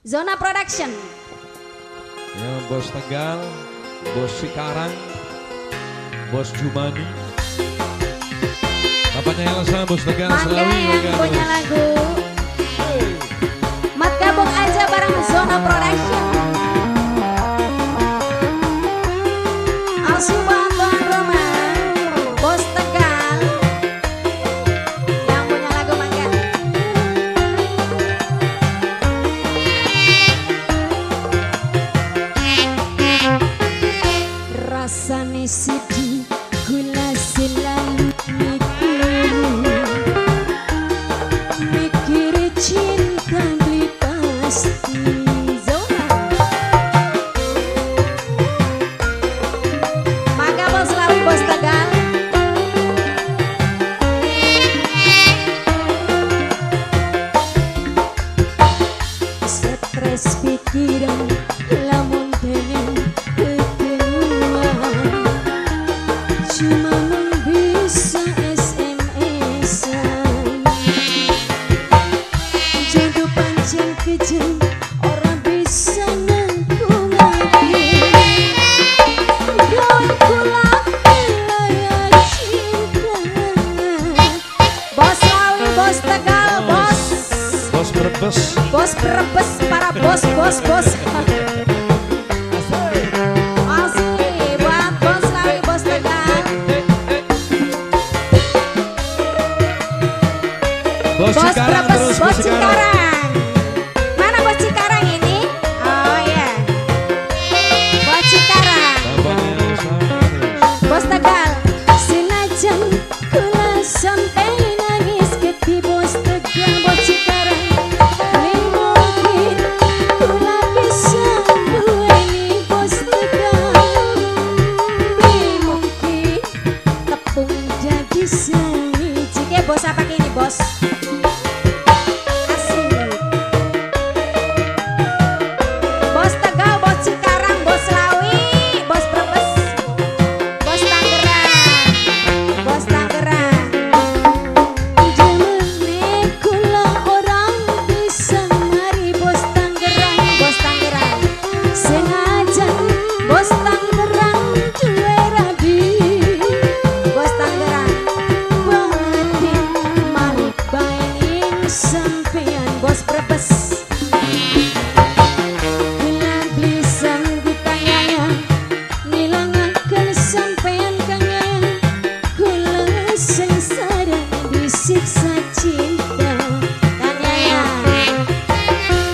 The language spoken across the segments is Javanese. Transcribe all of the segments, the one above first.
Zona Production. Ya, Bos Tegal, Bos Cikarang, Bos Jumani. Bapaknya Elsa, Bos Tegal, Mangga selalu yang punya lagu. Mat gabung aja bareng Zona Production. Asupan tuan rumah, Bos Tegal yang punya lagu mangga. Rasane sedih kula selalu mikir cinta beli pasti. Zona mangga Bos Lawi, Bos Tegal. Stres pikiran lamun pengen ketemuan, cuma mung bisa SMS-an. Jodoh pancen kejem ora bisa nangkungake. Gawe kula kelaya cinta. Bos Lawi, Bos Tegal, Bos Bos Brebes, Bos Brebes, para bos bos bos. Asli buat Bos Lawi, Bos Tegal. Bos Bos Cikarang Brebes, terus, Bos Cikarang. Mana Bos Cikarang ini? Oh ya, Bos Cikarang, Bapaknya Elsa terus. Bos Tegal. Senajan kula sampai nangis getih Bos Tegal, Bos Cikarang. Beli mungkin kula bisa duweni Bos Tegal. Beli mungkin tepung jadi sawiji. Ki bos apa kini bos? Asik. Bos Tegal, Bos Cikarang, Bos Lawi, Bos Brebes, Bos Tangerang, Bos Tangerang. Jemene kula orang bisa mari Bos Tangerang, Bos Tangerang. Sengaja Bos Tangerang duwe rabi, Bos Tangerang. Batin malik bae ing sampean Bos Brebes. Kula beli sanggup kaya ngilangaken sampean kangen. Kula sengsara disiksa cinta kangaya.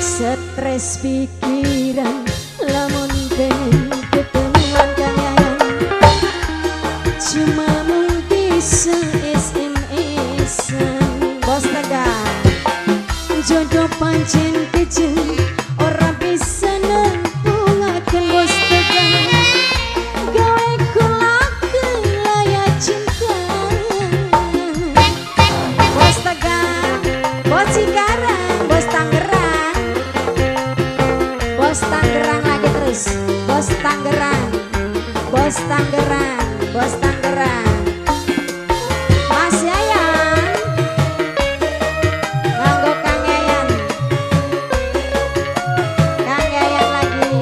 Stres pikiran lamun pengen ketemuan kangen, cuma mung bisa SMS-an. Bos Tegal, jodoh pancen kejem ora bisa nempungaken Bos Tegal. Gawe kula kelaya cinta. Bos Tegal, Bos Cikarang, Bos Tangerang, Bos Tangerang lagi terus. Bos Tangerang, Bos Tangerang, Bos Tangerang. Mas Yayan, nganggo Kang Yayan, Kang Yayan lagi.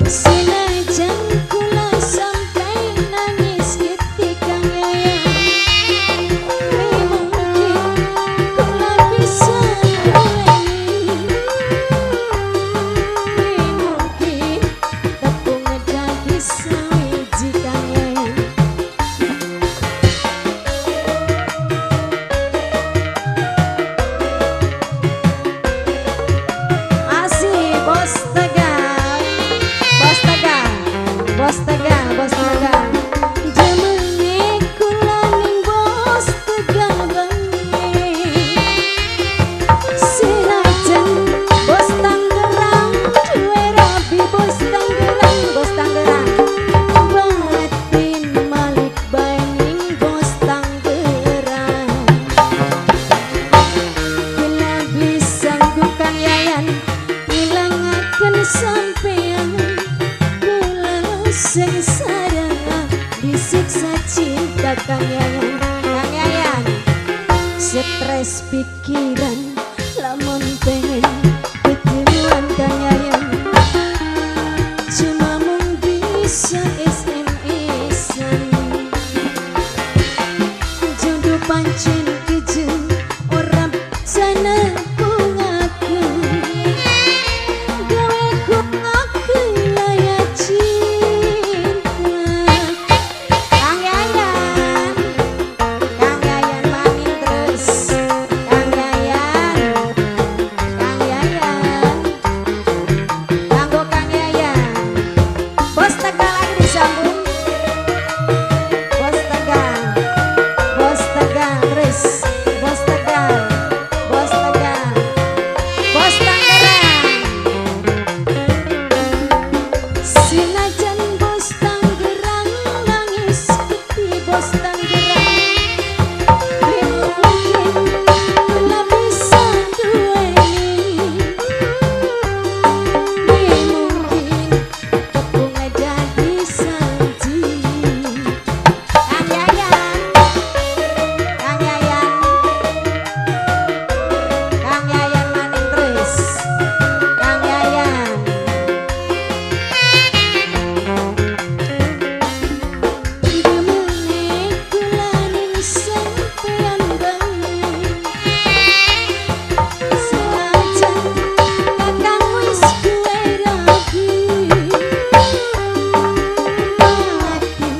Senajan kula sampai nangis getih Kang Yayan, beli mungkin kula bisa duweni. Beli mungkin Stres pikiran lamun pengen ketemuan Kang Yayan, cuma mung bisa SMS-an. Jodoh pancen kejem ora bisa nepungaken, gawe ku aku layak cinta. Kang Yayan, Kang Yayan maning terus. Kang Yayan, Kang Yayan, kanggo Kang Yayan. Bos Tegal lagi disambung. Bos Tegal, Bos Tegal terus. Bos Tegal, Bos Tegal, Bos Tangerang. Sinajan Bos Tangerang nangis getih Bos Tangerang, mungkin kula bisa duweni, mungkin tepung dadi sanji. Kang Yayan, Kang Yayan, Kang Yayan maning terus. Kang Yayan. Demene kula ning sampeyan banget, senajan kakang wis duwe rabi. Mati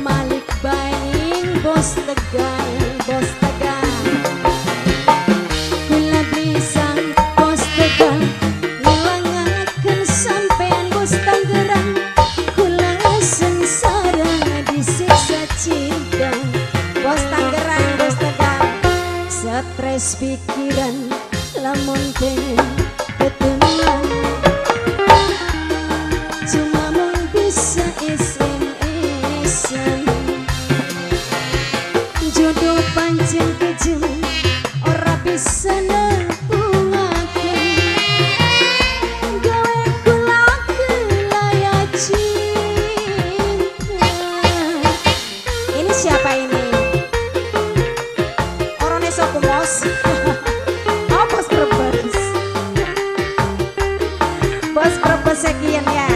malik baning Bos Tegal, Bos Tegal. Kula bisa Bos Tegal ngilangaken sampean Bos Tangerang. Kula sengsara disiksa cinta. Bos Tangerang, Bos Tegal. Stres pikiran lamun pengen ketemuan, cuma mung bisa SMS-an. Jodoh pancen kejem ora bisa nepungaken, gawe kula layak cinta. Ini siapa ini? Orangnya sopo mos? Oh, Bos Brebes. Bos Brebes sekian ya.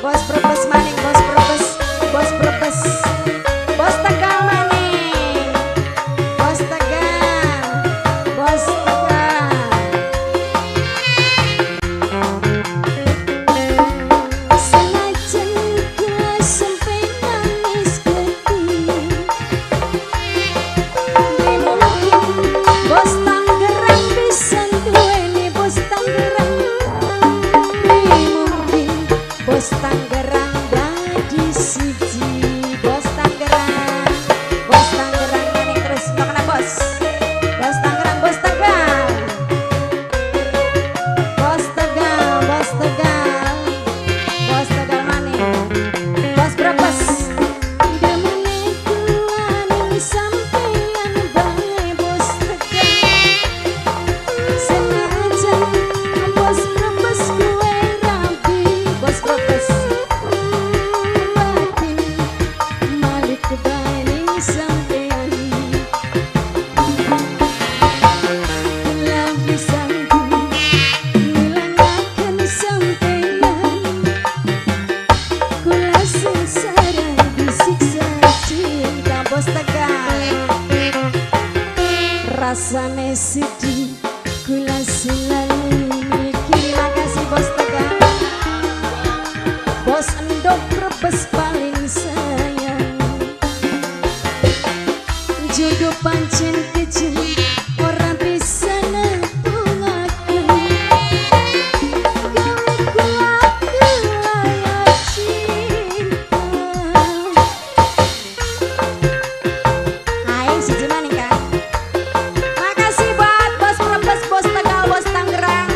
Bos Brebes maning, Bos Brebes, Bos Brebes, Bos Tegal maning, Bos Tegal, Bos Tegal. Senajan kula sampe nangis getih, mungkin Bos Tangerang bisa duweni Bos Tangerang. Mungkin Bos Tangerang dadi siji. Bos Tangerang, Bos Tangerang maning terus. Nggak kena bos. Bos Tangerang, Bos Tegal, Bos Tegal, Bos Tegal, Bos Tegal maning, Bos Brebes. Demene kula ning sampeyan bae Bos Tegal, senajan Bos Brebes kuwe rabi. Bos Brebes batin malik baning sampeyan. Kula bisa ngilangaken sampeyan, kula sengsara disiksa cinta. Bos Tegal. Rasane sedih kula selalu mikir. Terima kasih Bos Tegal. Bos Endok Brebes paling sayang. Jodoh pancen kejem ora bisa nepungaken, gawe kula layak cinta. Aing siji maning kan. Makasih buat Bos Brebes, Bos Tegal, Bos Tangerang.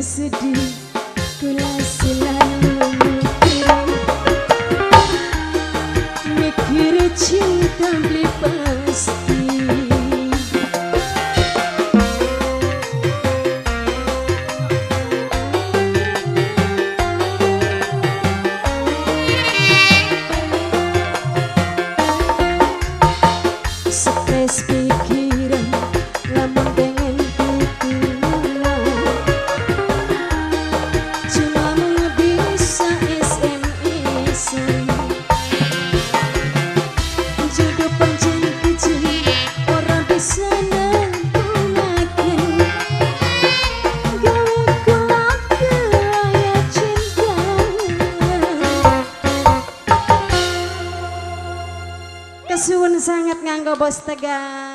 Sedih kula selalu mikir, mikir cinta beli pasti. Stres pikiran lamun pengen tutulan, cuma bisa SMS-an. Jodoh pancen kecil ora bisa nentuaken, gawe kula kelaya cinta. Kesuwun sangat nganggo Bos Tegal.